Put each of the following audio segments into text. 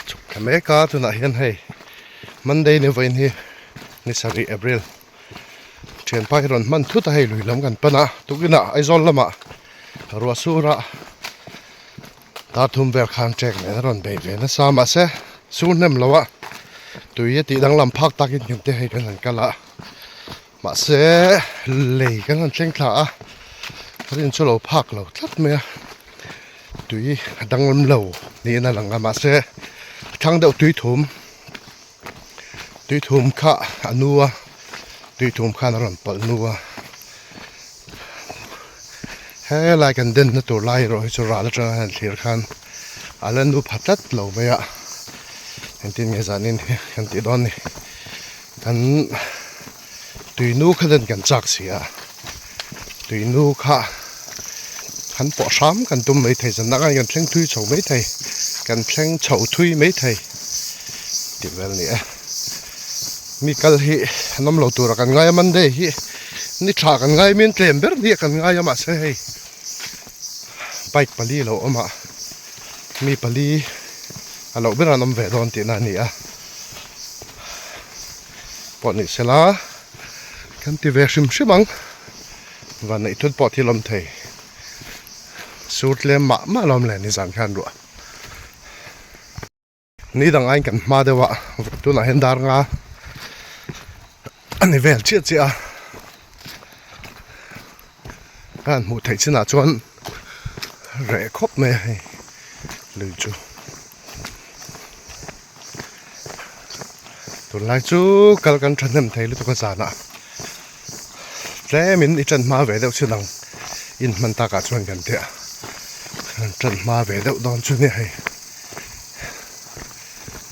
Chhuk thla mek a tunah hian hei Monday ni vawiin hi ni sarih April thianpa hi rawn hman thut a hei lui lam kan pan a tukinah Aizawl lamah ruah sur a dar thum vel khan trek nen a rawn bei ve nasa mahse sur hnem lo a tui a tih danglam phak takin kan te hei kan han kal a. Mahse lei kan han thleng thla a, rin chu lo phak lo tlat mai a, tui a danglam lo niin a lang a mahse a thlang deuh tui thum tui thum kha a nu a tui thum khan a rawn pawlh nu a helai kan den na tur lai erawh hi chu ral atanga han thlir khan a la nu pha tlat lo mai a engtin nge zanin hi kan tih dawn ni. Kan tuinu kha den kan chak si a, tuinu kha han pawh hram kan tum mai thei zan dangah kan thleng thui chho mai thei kan thleng chho thui mai thei tih vel a ni e. Mi kal hi an awm lo tura kan ngai a Monday hi ni tha kan ngai miin tlem ber ni a kan ngai a mahse hei bike pali a lo awm a mi pali a loh ber an awm ve dawn tihna a ni a. Pawh ni sela kan ti ve hrim hrim ang van neih thut pawh thil awm thei sur tlem mah mah lawm le nizan khan ruah ni dang aiin kan hma deuh a tunah hian dar nga a ni vel chiah chiah a ka han hmuh theih chinah chuan reh khawp mai a hei lui chu. Tunlai chu kal kan thahnem thei lutuk a zanah tlemin i tan hma ve deuh chin ang in hman takah chuan kan tia kan tan hma ve deuh dawn chu nia hei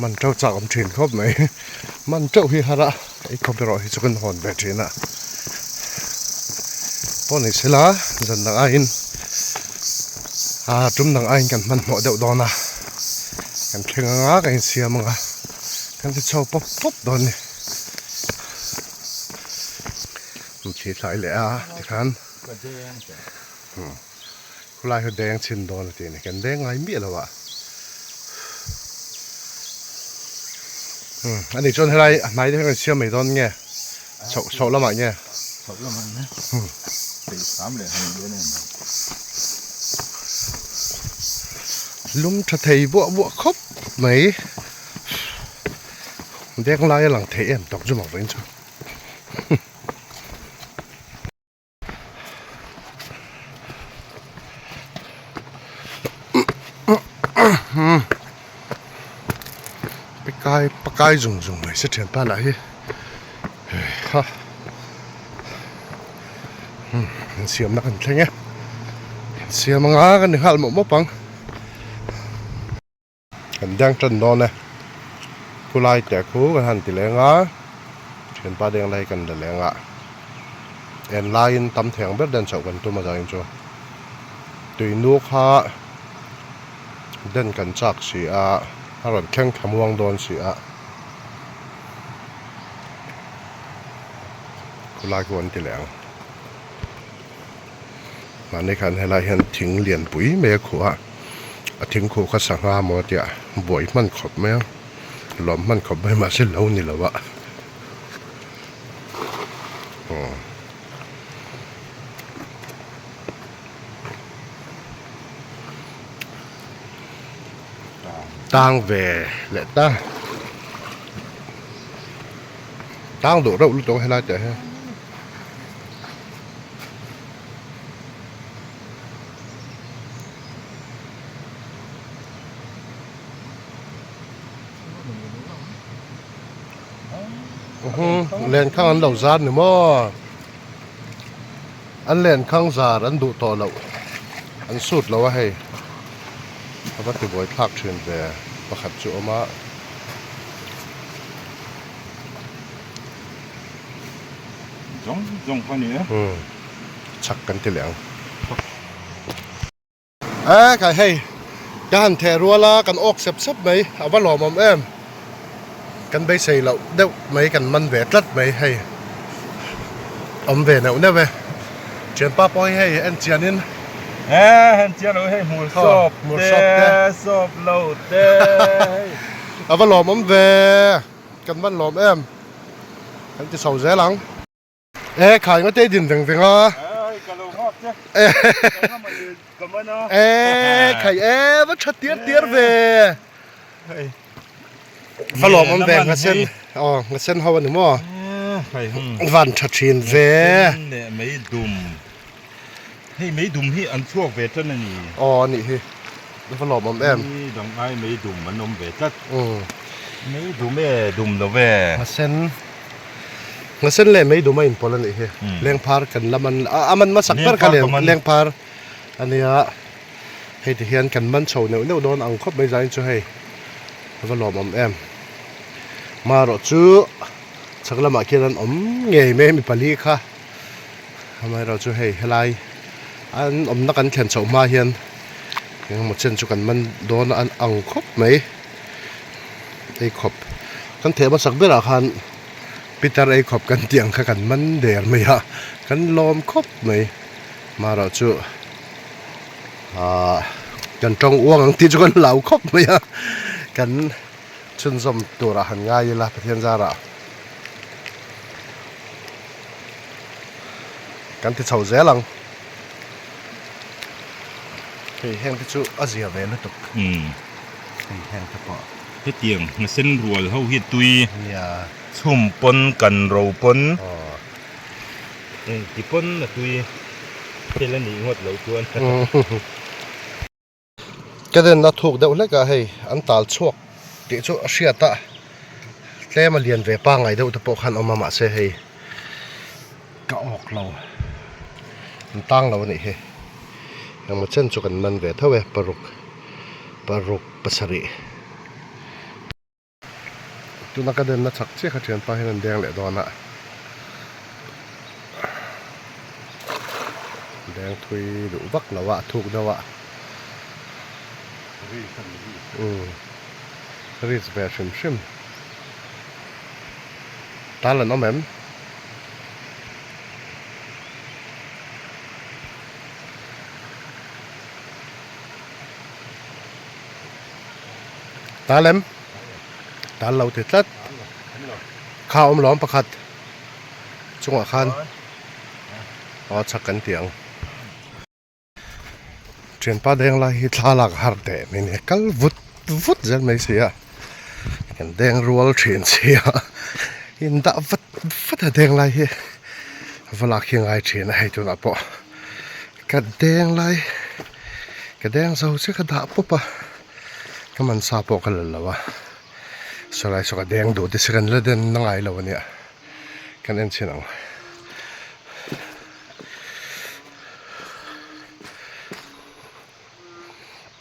man teuh chak awm thin khawp mai man teuh hi har a ei khawp erawh hi chu kan hawn ve thin a pawh ni sela zan dang aiin ah tum dang aiin kan hmanhmawh deuh dawn a. Kan thleng anga kan insiam anga kan ti chho pawp pawp dawn a ni. An thli thlai leh a tikhan khulai hi deng chhin dawn a tih a ni kan deng ngai miah lo a ani chuan helai a hnai te hian kan siam mai dawn nge chhoh chhoh lamah nge chhoh lamah nge peihsam leh han dawn em. Lum tha thei buah buah khawp mai deng lai a lang thei em tawk chu mak veng chu pakai pakai zung zung mai se thianpa lah hi ha Insiamna kan thleng e insiam anga kan ni nghal mawp mawp ang kan deng tan dawn e khulai teh khu kan han ti leng a thianpa deng lai kan la leng a en laiin tam thei ang ber den chhoh kan tum a zanin chu tuinu kha den kan chak si a a rawn thleng thla muang dawn si a. Khulai khu an ti leh ang. Mahni khan helai hian thing lianpui mai a khuh a, a thing khuh kha sangha maw a tia buai hman khawp mai a, lawm hman khawp mai mahse lo ni lo a. Aw. Tang ve leh ta. Tang duh reuh lutuk a helai teh hian. Lenkhang an lo zar ni maw? An lenkhang zar an duh tawh loh an sut lo a hei. A va tibuai thlak thin ve pakhat chu awm a. Zawng zawng kha ni e. Umm chak kan ti leh ang. E khai hei ka han theh rual a kan awk sep sep mai a va lawmawm em kan beisei loh deuh mai kan man ve tlat mai hei awm ve neuh neuh e thianpa pawh hi hei en chian in e en chian lo hei hmur sawp te sawp lo te hei a va lawmawm ve kan van lawm em kan ti chho zel ang. E khai nga te din veng veng a. E khai e va tha tiar tiar ve. Va lawm awm ve nga sen aw nga sen ho ani maw. Van tha thin ve. Mei dum. Hei mei dum hi an chhuak ve tan ani. Aw ani hi. Va lawm awm em. Ni dang ai mei dum an awm ve tlat. Mei dum e dum lo ve. Nga sen. Nga sen leh mei dum a inpawlh anih hi. Lengphar kan la man a man hmasak ber kha lengphar ania. Hei ti hian kan man chho neuh neuh dawn ang khawp mai zain chu hei. A va lawm awm em. Marawh chu chhak lamah khian an awm ngei mai mi pali kha. Amaherawh chu hei helai an awmna kan thlen chhoh hma hian engemaw chen chu kan man dawn a ang khawp mai ei khawp kan theh hmasak berah khan pitar ei khawp kan tih ang kha kan man der mai a kan lawm khawp mai marawh chu ahh kan tawng uang ang tih chu kan hlau khawp mai a kan chhunzawm turah han ngai ila Pathian zarah. Kan ti chho zel ang. Hei heng te chu a zia ve lutuk. Umm. Hei heng te pawh. Hetiang hnasen rual ho hi tui. Nia. Chhum pawn kan ro pawn. Aw. Engti pawn a tui thil a nih ngawt loh chuan. Ka denna thuk deuh hlek a hei an tal chhuak tih chu a hriat a tlem a lian ve pangngai deuh te pawh khan awm a mahse hei ka awk lo an tang lo a nih hi engmaw chen chu kan man ve tho e paruk paruk pasarih. Tuna ka denna chak chiah kha thianpa hian an deng leh dawn a, deng thui duh vak lo a, a thuk deuh a, umm reach ve hrim hrim tal an awm em? Tal em? Tal lo ti tlat. Kha awm lawm pakhat chungah khan aw chhak kan ti ang. Thianpa deng lai hi thla lak har teh mai nia kal vut vut zel mai si a kan deng rual thin si a in dah vat vat a deng lai hi va lak hi a ngai thin a hei tunah pawh ka deng lai ka deng zo chiah ka dah pawp a. Ka man sa pawh ka la lo a, sawlai saw ka deng duh te si kan la den na ngai lo ania, kan en chhin ang.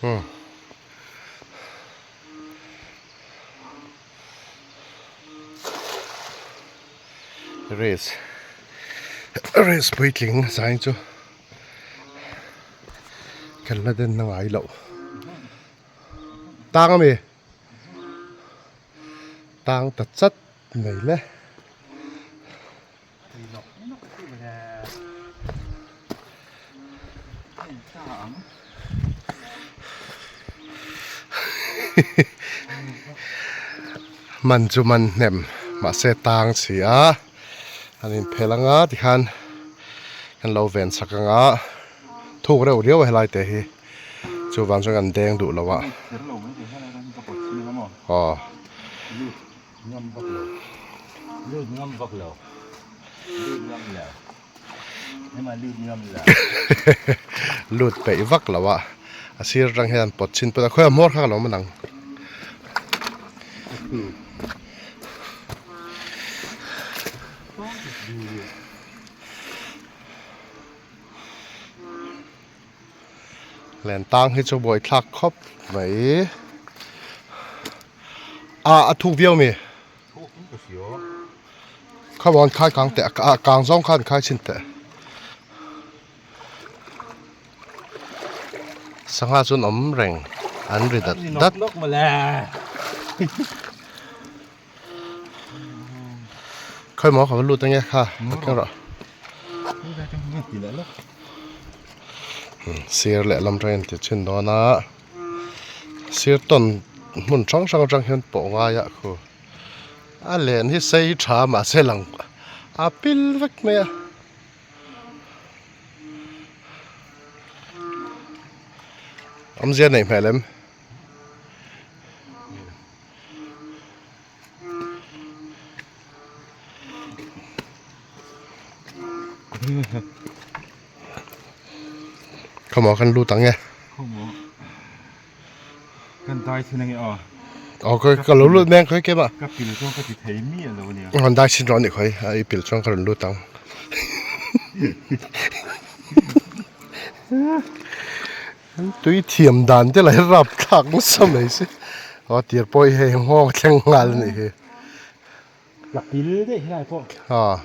Umm. Race race puitling zain chu. Kan la den na ngai loh. Tang ami? Tang ta chat mai le. Man chu man hnem mahse tang si a. An inphel anga tikhan kan lo ven chak anga thuk reuh riau a helai te hi chuvang chuan kan deng duh lo a aw lut peih vak lo a a sir atang hian pawt chhin pawt a khawiah hmawr kha ka lo man ang. Len tang hi chu buai thlak khawp mai. A a thuk viau mi? Thuk in ka hria. Come on khai kang teh a kang zawng khan khai chhin teh. Sangha chuan awm reng an ri dat dat. Khawi maw ka va lut ange kha ka keng rawh. Sir lehlam atangin ti chhin dawn a sir tawn hmun hrang hrang atang hian pawh ngai a khu a len hi sei tha mahse lang a pil vek mai a. Awmzia neih hmel em? Khawmaw kan lut ang e. Khawmaw kan dai chhin ange aw. Aw ka ka lo lut mek khawi kema. Ka pil chuan ka ti thei mi alo nia. An dai chhin rawh ni khawi a i pil chuan ka rawn lut ang. Tui thiam dan te lah hi rap thlak nasa mai si. Aw tir pawh hi hei nghawng thleng nghal a nih hi. Ka pil daih helai pawh. Aw.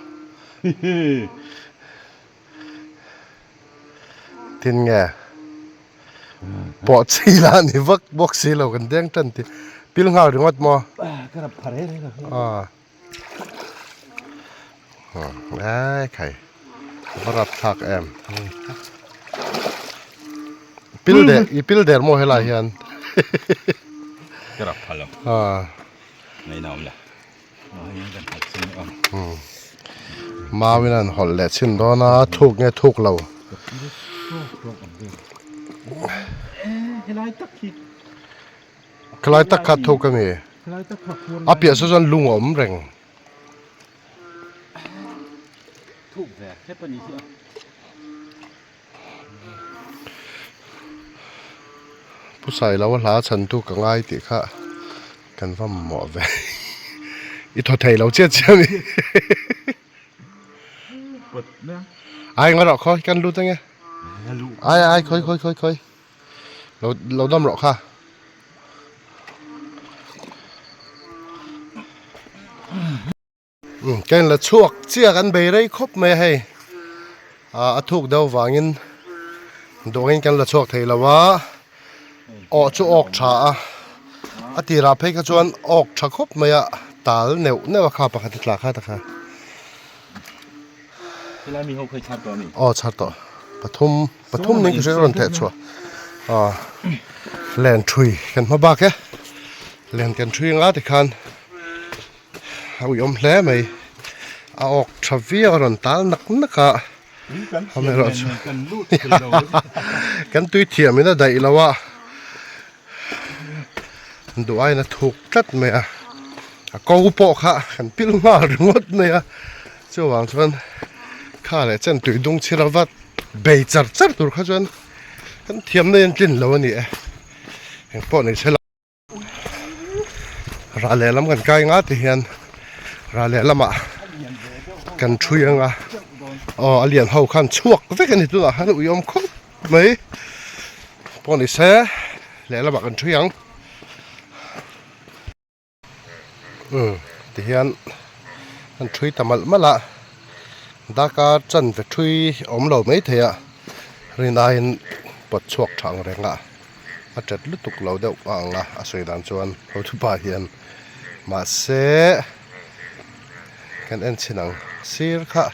Tin nge pawh chi lah a ni vak bawk si lo kan deng tan tih pil nghal ringawt maw. Ka rap phar reng reng a. Aw. Ai khai va rap thlak em pil der i pil der maw helai hian ka rap phal lo a nei na awm la mawin an hawlh leh chhin dawn a thuk nge thuk lo helai tak hi Khalai tak kha thuk a ni. A piah saw chuan lung a awm reng. Pu Sailo a hla chhan tu ka ngai tih kha kan va mamawh ve. I thaw thei lo chiah chiah a ni. Ai ngaih rawh khawi kan lut ange. Ai ai khawi khawi khawi khawi. Lo lo dam rawh kha. Um ka in la chhuak chiah kan bei rei khawp mai a hei ah a thuk deuh vangin duangin kan la chhuak thei lo a awh chu awk tha a a tirah phei kha chuan awk tha khawp mai a tal neuh neuh a kha pakhat a tla kha ta kha. Aw chhar tawh pathum. Pathum ning ka hria ka rawn theh chhuah aw len thui kan hma bak e len kan thui anga tikhan a uiawm hle mai a awk tha viau a rawn tal nak nak a amaherawhchu kan tui thiam in a daih lo a duh aiin a thuk tlat mai a a ko pawh kha kan pil nghal ringawt mai a chuvang chuan kha leh chen tui dung chhir a vat. Bei char char tur kha chuan kan thiamna hi an tlin lo a ni e engpawh ni se la rah lehlam kan kai nga ti hian rah lehlamah kan thui anga aw a lian ho khan chhuak vek a ni tunah khan ui awm khawp mai pawh ni se lehlamah kan thui ang. Umm tihian an thui ta malh malh a darkar chanve thui awm lo maithei a rinaiin pawt chhuak tha ang reng a a tet lutuk lo deuh a ang a a sawi dan chuan hotupa hian mahse kan en chhin ang sir kha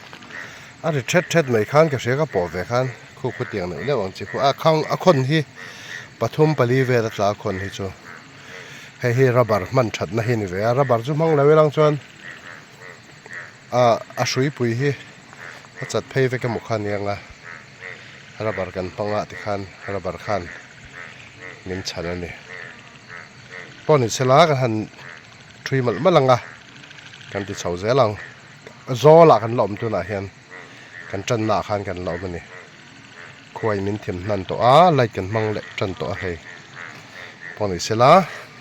a ri thet thet mai khan ka hria ka pawh ve khan khu khu tiang neuh neuh ang chi khu a khang a khawn hi pathum pali vel a tla a khawn hi chu. Hei hi rubber hman thatna hi a ni ve a rubber chu hmang lo ilang chuan ah a hruipui hi a chat phei vek emaw kha a ni ang a rubber kan hmang a tikhan rubber khan min chhan a ni pawh ni sela kan han thui malh malh ang a kan ti chho zel ang zawl ah kan la awm tunah hian kan tanna ah khan kan la awm a ni. Khuai min thim hnan tawh a, light kan hmang leh tan tawh a hei. Pawh ni sela,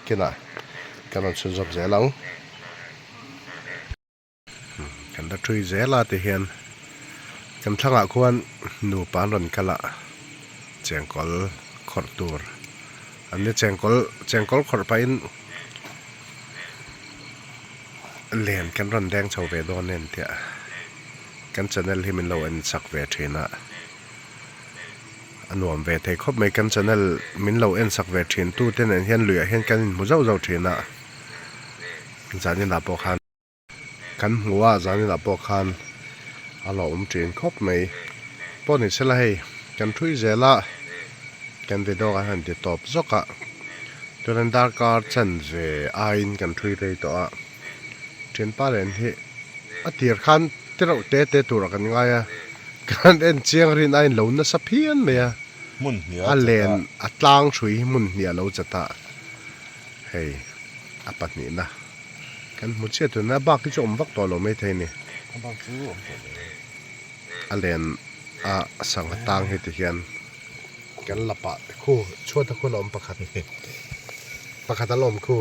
kinah kan rawn chhunzawm zel ang. Kan la thui zel a ti hian kan thlangah khuan nupa an rawn kal a, chengkawl. khawrh tur an ni chengkawl chengkawl khawrh pahin len kan rawn deng chho ve dawn a ni tia kan channel hi min lo en chak ve thin a a nuam ve thei khawp mai kan channel min lo en sak ve thin tu te nen hian luiah hian kan inhmu zauh zauh thin a zaninah pawh khan. Kan hmu a, zaninah pawh khan a lo awm thin khawp mai. Pawh ni sela hei, kan thui zel a, kan video kan han ti tawp zawk a, chuanin darkar chanve aiin kan thui rei tawh a, thianpa len hi a tir khan ti reuh te te turah kan ngai a, kan en chiang rin a inlo nasa phian mai a, a len a tlang hrui hi hmun hnih a lo chat a, hei a pahnihna. Kan hmu chiah tuna a bak hi chu awm vak tawh lo maithei a ni. A bak chu awm tawh lo. A len a sangha tang hi ti hian kan la pah khu chhuat a khu la awm pakhat pakhat a la awm khu.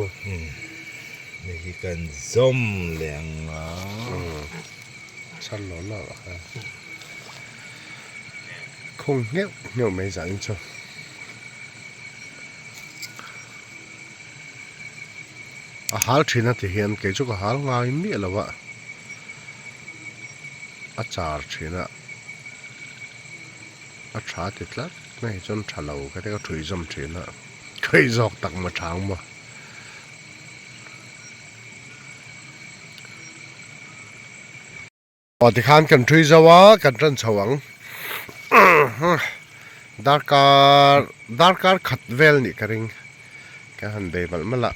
Hei hi kan zawm leh ang a. Char lo lo a kha. Khung ngheuh ngheuh mai zah in chu. A hal thin a ti hian kei chu ka hal ngai miah lo a, a char thin a, a tha ti tlat mai chuan tha lo ka ti ka thui zawm thin a, khawi zawk tak maw tha ang maw. Aw tikhan kan thui zo a kan tan chho ang darkar darkar khat vel nih ka ring ka han bei malh malh a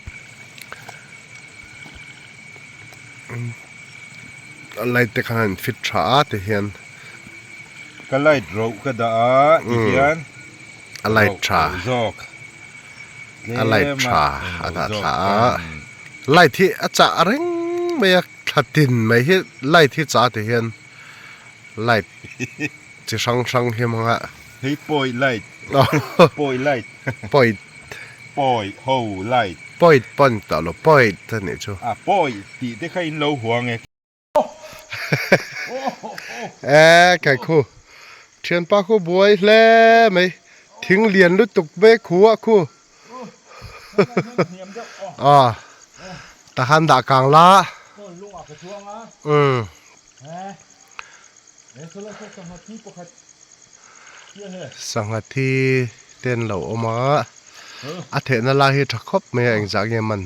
a light te khan a in fit tha a ti hian ka light roh ka dah a ti hian a light tha zawk a light tha a dah thla a light hi a chah reng mai a. Thla tin mai hi light hi cha ti hian light chi hrang hrang hi hmang a. Hei pawi light pawi light pawi pawi ho light pawi pawn tah lo pawi a nih chu. A pawi tih te kha in lo huang e. E kai khu thianpa khu buai hle mai thing lian lutuk mai khu a khu. Aw tahan dah kang la umm sangha thi te an lo awm a a thehna lai hi tha khawp mai a engzah nge man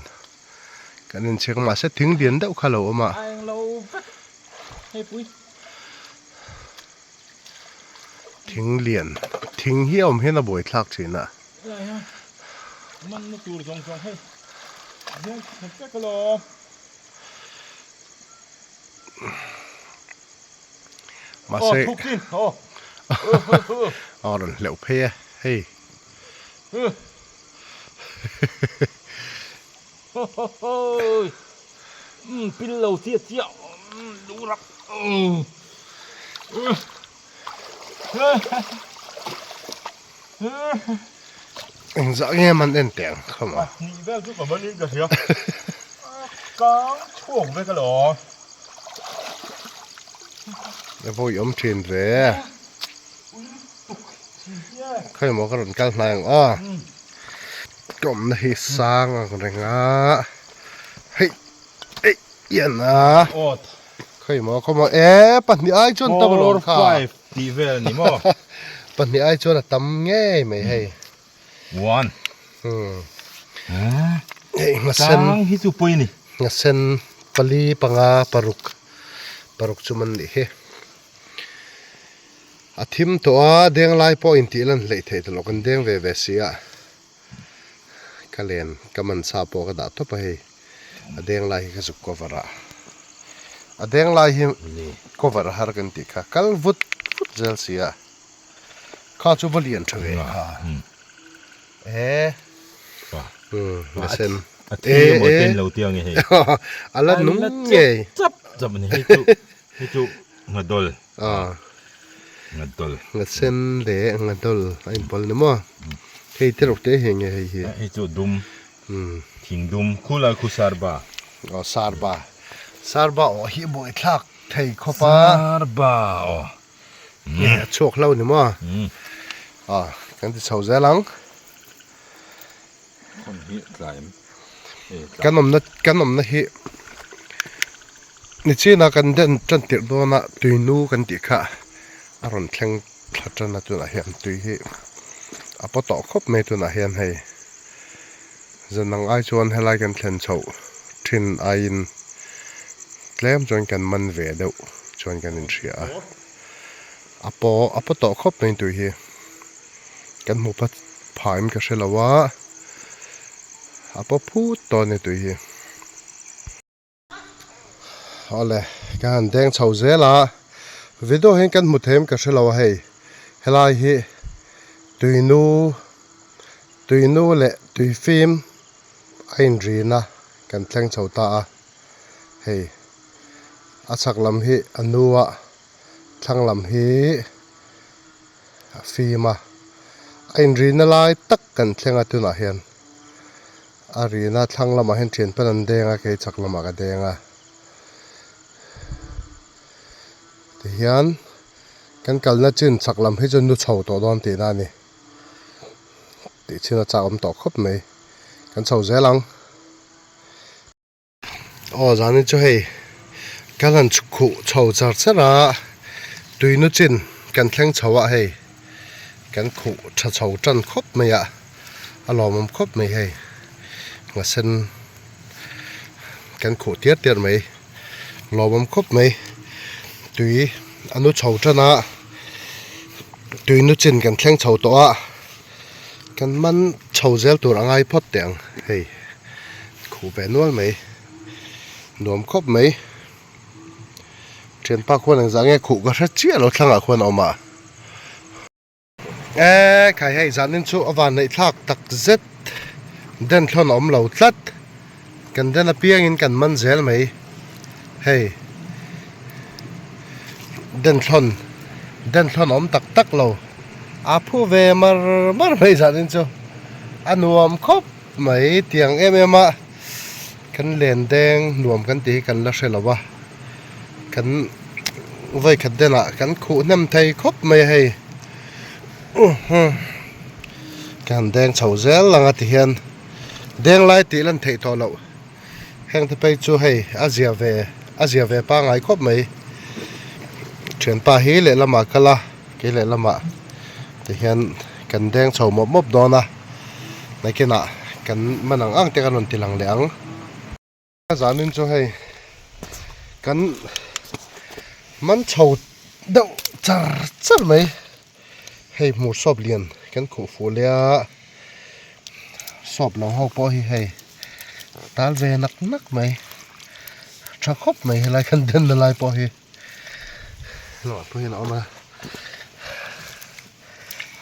kan inchhek mahse thing lian deuh kha a lo awm a. Thing lian thing hi a awm hian a buaithlak thin a. Mahse a rawn hleuh phei a hei. Engzah nge man en teh ang kha maw? Pahnih vel chu ka man in ka hria. Kang chhuak vek alawm. A vawi awm thin ve. Khawi maw ka rawn kal hnai ang aw. Ka awmna hi sang ang reng a. Hei ei ian a. Khawi maw khaw maw e pahnih ai chuan tam alawm kha. Four five tih vel ni maw. Pahnih ai chuan a tam ngei mai hei. One. Hei nghasen. Tang hi chu pawi a ni. Nghasen pali panga paruk paruk chu man nih hi. A thim tawh a deng lai pawh intih lan hleih theih ta lo kan deng ve ve si a. Ka len ka man sa pawh ka dah tawp a hei a deng lai hi ka zuk cover a a deng lai hi cover a har kan tih kha kal vut vut zel si a kha chu va lian tha ve kha e umm a sen a thi emaw ten lo tiang e hei a la nung ngei chap chap a ni hei chu hei chu nghadol a Ngadol. Ngasen leh ngadol a inpawl ni maw? Hei te reuh te hi enge hei hi? Hei chu dum. Thing dum khul a khu sarba. Aw sarba. Sarba aw hi buai thlak thei khawp a. Sarba aw. A chhuak hlo ni maw? Aw kan ti chho zel ang. Kan awmna kan awmna hi nichina kan den tan tirh dawna tuinu kan tih kha a rawn thleng thla tan a tunah hian tui hi a paw tawh khawp mai tunah hian hei zan ang ai chuan helai kan thlen chhoh thin aiin tlem chuan kan man ve deuh chuan kan inhria a a paw a paw tawh khawp mai tui hi. Kan hmu phat phain ka hre lo a, a paw phut tawh a ni tui hi. Awle ka han deng chho zel a, video hian kan hmu thei em ka hre lo a hei helai hi tuinu tuinu leh tuifim a inrina kan thleng chho ta a, hei a chhak lam hi a nu a thlang lam hi. A fim a, a inrina lai tak kan thleng a tunah hian a rina thlang lamah hian thian pawn an deng a kei chak lamah ka deng a tihian kan kalna chin chak lam hi chu nu chho tawh dawn tihna a ni tih chin a chak awm tawh khawp mai kan chho zel ang. Aw zan chu hei kan han khuh chho char char a tuinu chin kan thleng chho a hei kan khuh tha chho tan khawp mai a a lawmawm khawp mai hei nghasen kan khuh tiar tiar mai lawmawm khawp mai tui a nu chho tan a tuinu chin kan thleng chho tawh a. Kan man chho zel tur a ngai phawt teh ang hei khuh ve nual mai nuam khawp mai thianpa khuan engzah nge khuh ka hre chiah lo thlangah khuan a awm a e khai hei zanin chu a van neih thlak tak zet den thlawn a awm lo tlat kan den apiangin kan man zel mai hei den thlawn den thlawn a awm tak tak lo. A phu ve mar mar mai zanin chu a nuam khawp mai tiang em em a kan len deng nuam kan tih hi kan la hre lo a kan vawikhat denah kan khuh hnem thei khawp mai a hei ka han deng chho zel ang a ti hian deng lai tih lan theih tawh loh heng te phei chu hei a zia ve a zia ve pangngai khawp mai thianpa hi lehlamah kal a. Kei lehlamah tihian kan deng chho mawp mawp dawn a, nakinah kan man ang ang te kan rawn ti lang leh ang. A zanin chu hei kan man chho deuh char char mai, hei hmur sawp lian kan khuh fuh leh a, sawp lo ho pawh hi hei tal ve nak nak mai, tha khawp mai helai kan den na lai pawh hi. Hnawh pawh hian a awm a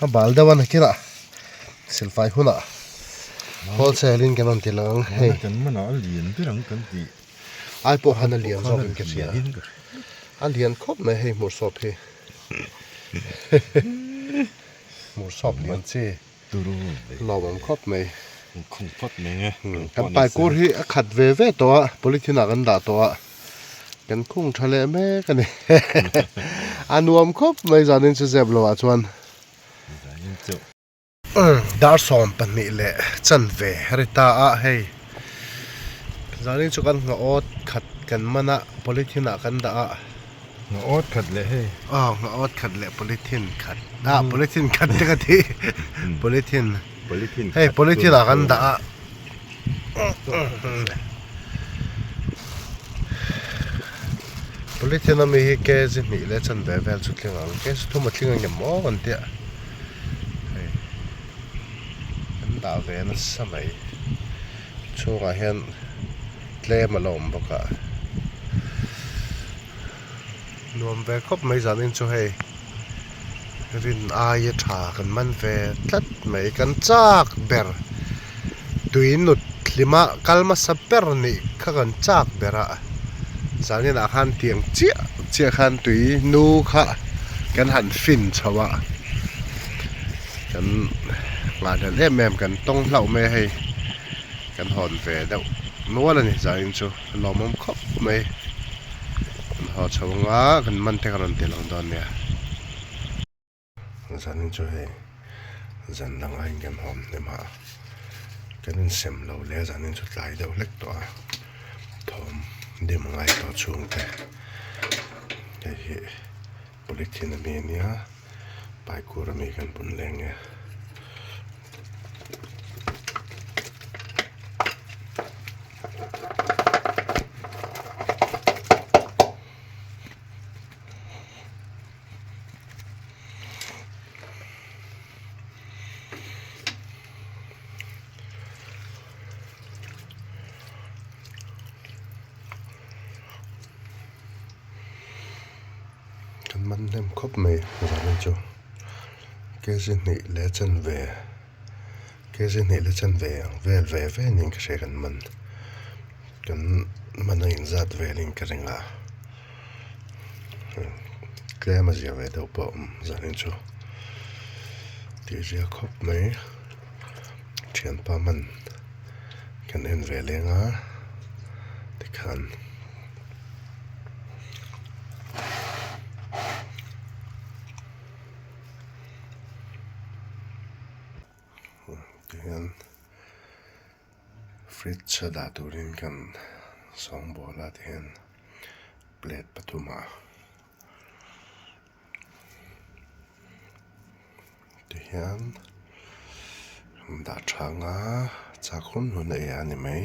a bal deuh a nakinah silfai hunah wholesale in kan rawn ti lang ang hei kan manah a lian ber ang kan tih ai pawh khan a lian zawk in ka hria a lian khawp mai hei hmur sawp hi hmur sawp lian chi Lawmawm khawp mai. Kan paikûr hi a khat ve ve tawh a, polythene ah kan dah tawh a, kan khung tha leh mek a ni. A nuam khawp mai zanin chu zep lo ah chuan. Dar 12 leh chanve a ri ta a, hei zanin chu kan nghawt khat kan man a, polythene ah kan dah a. Nga awt khat leh hei. Aw nga awt khat leh polythene khat. Ah polythene khat te ka ti. Polythene. Polythene. Hei polythene ah kan dah a. Polythene ami hi kg hnih leh chanve vel chu tling ang. Kg thum a tling ang em maw kan tia. Hei kan dah ve nasa mai. Chhungah hian tlem a la awm bawk a nuam ve khawp mai zanin chu hei rin aia tha kan man ve tlat mai kan chak ber tui nut hlima kal hmasa ber nih kha kan chak ber a zanin ah khan tiang chiah chiah khan tui nu kha kan han fin chho a kan nghahhlelh em em kan tawng hlauh mai a hei. Kan hawn ve deuh nual a ni zanin chu a lawmawm khawp mai kan haw chho anga kan man te kan rawn ti lang dawn nia zanin chu hei zan dang aiin kan hawn hnem a. Kan insem lo leh zanin chu tlai deuh hlek tawh a thawm dim ngai tawh chhungte hei hi polythene ami a nia paikur ami kan bun leng e. Kan man hnem khawp mai zanin chu kg hnih leh chanve kg hnih leh chanve ang vel ve ve niin ka hria kan man kan man a inzat velin ka ring a. Tlem a zia ve deuh pawh awm zanin chu tih zia khawp mai thianpa hman kan en ve leng a tikhan tihian fridge a dah turin kan sawngbawl a tihian. Plate pathum ah tihian dah tha anga chak hun hun a ei a ni mai.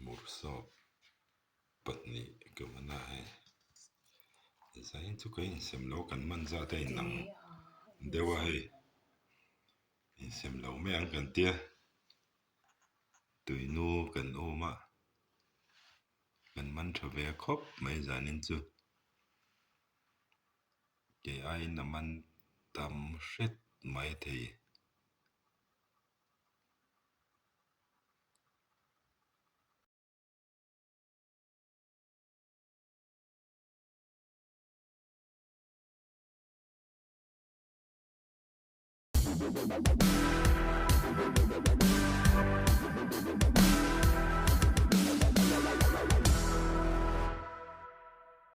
Murhsawp pahnih ka man a hei zain chu ka insem lo kan man zat a inang deuh a hei. Insem lo mai ang kan tia tuinu kan awm a kan man tha ve khawp mai zanin chu kei aiin a man tam hret mai thei.